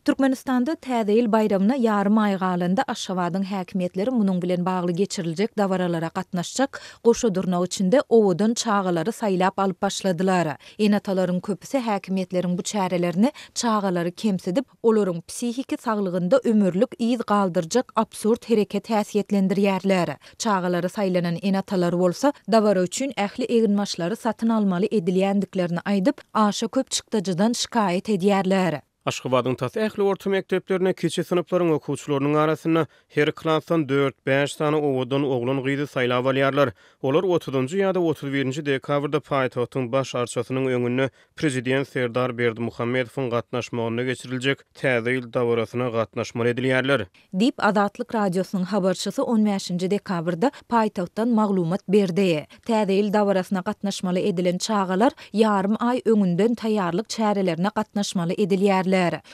Türkmenistanda Täze ýyl baýramyna ýarym aý galanda Aşgabadyň häkimiýetleri munuň bilen bagly geçiriljek dabaralara gatnaşjak goşa dyrnak içinde owadan çagalary saýlap alyp başladylar. Ene-atalaryň köpüsi häkimiýetleriň bu çärelerini çagalary kemsidip, olaryň psihiki saglygynda ömürlik yz galdyrjak absurd hereket häsiýetlendirýärler. Çagalary saýlanan ene-atalar bolsa dabara üçin ähli eginbaşlary satyn almaly edilýändiklerini aýdyp, aşa köp çykdajydan şikaýat edýärler. Aşgabadyň tas ähli orta mekdeplerinde kiçi synplaryň okuwçylarynyň arasynda her klasdan dört-bäş sany owadan oglan-gyzy saýlap alýarlar. Olar otuzynjy ýa-da 31-nji dekabrda paýtagtyň Baş arçasynyň öňünde prezident Serdar Berdimuhamedowyň gatnaşmagynda geçiriljek Täze ýyl dabarasyna gatnaşmaly edilýärler. Diýip, Azatlyk Radiosynyň habarçysy on bäşinji dekabrda paýtagtdan maglumat berdi. Täze ýyl dabarasyna gatnaşmaly edilen çagalar ýarym aý öňünden taýýarlyk çärelerine gatnaşmaly edilýärler.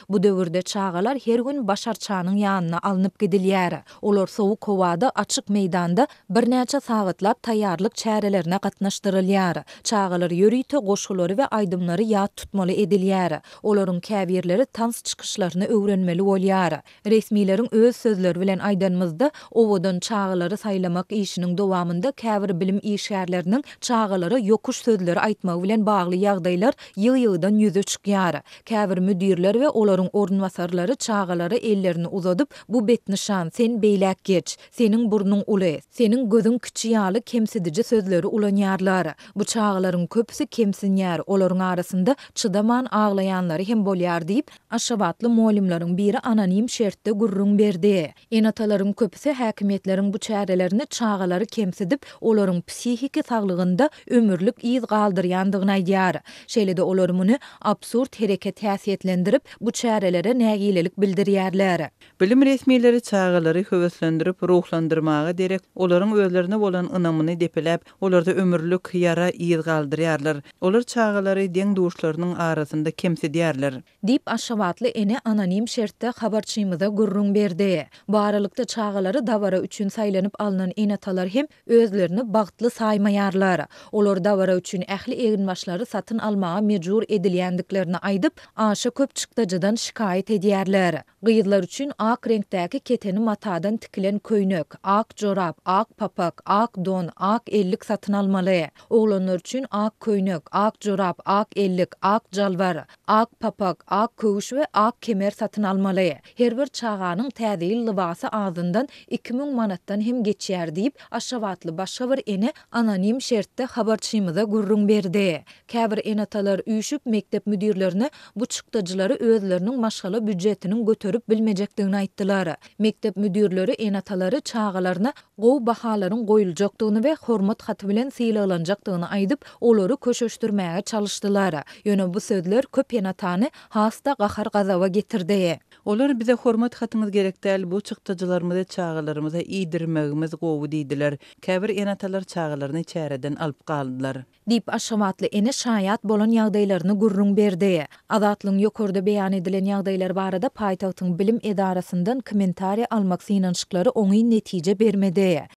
Bu döwürde çagalar her gün baş arçanyň ýanyna alnyp gidilýär. Olar sowuk howada, açyk meýdanda birnäçe sagatlap taýýarlyk çärelerine gatnaşdyrylýar. Çagalar ýörite goşgulary we aýdymlary ýat tutmaly edilýär. Olaryň käbirleri tans çykyşlaryny öwrenmeli bolýar. Resmileriň öz sözleri bilen aýdanymyzda, owadan çagalary saýlamak işiniň dowamynda käbir bilim işgärleriniň çagalara ýokuş sözleri aýtmagy bilen bagly ýagdaýlar ýygy-ýygydan ýüze çykýar. Käbir müdirler we olaryň orunbasarlary çagalara ellerini uzadyp, Bu betnyşan, sen beýläk geç, seniň burnuň uly, seniň gözüň kiçi ýaly kemsidiji sözleri ulanýarlar. Bu çagalaryň köpüsi kemsinýär, olaryň arasynda çydaman aglaýanlary hem bolýar diýip, Aşgabatly mugallymlaryň biri anonim şertde gürrüň berdi. Ene-atalaryň köpüsi häkimiýetleriň bu çärelerini çagalary kemsidip, olaryň psihiki saglygynda ömürlik yz galdyrýandygyny aýdýar. Şeýle-de olar muny absurd hereket häsiýetlendirip, bu çärelere nägilelik bildirýärler. Bilim resmileri çagalary höweslendirip, ruhlandyrmaga derek, olaryň özlerine bolan ynamyny depeläp, olarda ömürlik ýara yz galdyrýarlar. Olar çagalary deň-duşlarynyň arasynda kemsidýärler. Diýip, aşgabatly ene anonim şertde habarçymyza gürrüň berdi. Bu aralykda, çagalary dabara üçin saýlanyp alnan ene-atalar hem özlerini bagtly saýmaýarlar. Olar dabara üçin ähli eginbaşlary satyn almaga mejbur edilýändiklerini aýdyp, aşa köp çykdajydan şikaýat edýärler. Gyzlar üçin ak reňkdäki keteni matadan tikilen köýnek, ak jorap, ak papak, ak don, ak ellik satyn almaly. Oglanlar üçin ak köýnek, ak jorap, ak ellik, ak jalbar, ak papak, ak köwüş we ak kemer satyn almaly. Her bir çaganyň Täze ýyl lybasy azyndan 2000 manatdan hem geçýär diýip, aşgabatly başga bir ene anonim şertde habarçymyza gürrüň berdi. Käbir ene-atalar üýşüp, mekdep müdirlerine bu çykdajylary özleriniň maşgala býujetiniň göterip bilmejekdigini aýtdylar. Mekdep müdirleri ene-atalary çagalaryna gowy bahalaryň goýuljakdygyny we hormat haty bilen sylaglanjakdygyny aýdyp, olary köşeşdirmäge çalyşdylar. Ýöne bu sözler köp ene-atany has-da gahar-gazaba getirdi. Olar bize hormat hatyňyz gerek däl, bu çykdajylarymyzy çagalarymyza iýdirmegimiz gowy diýdiler. Käbir ene-atalar çagalaryny çäreden alyp galdylar. Diýip, aşgabatly ene şaýat bolan ýagdaýlaryny gürrüň berdi. Azatlygyň ýokarda beýan edilen ýagdaýlar barada paýtagtyň bilim edarasyndan kommentariý almak synanyşyklary oňyn netije bermedi.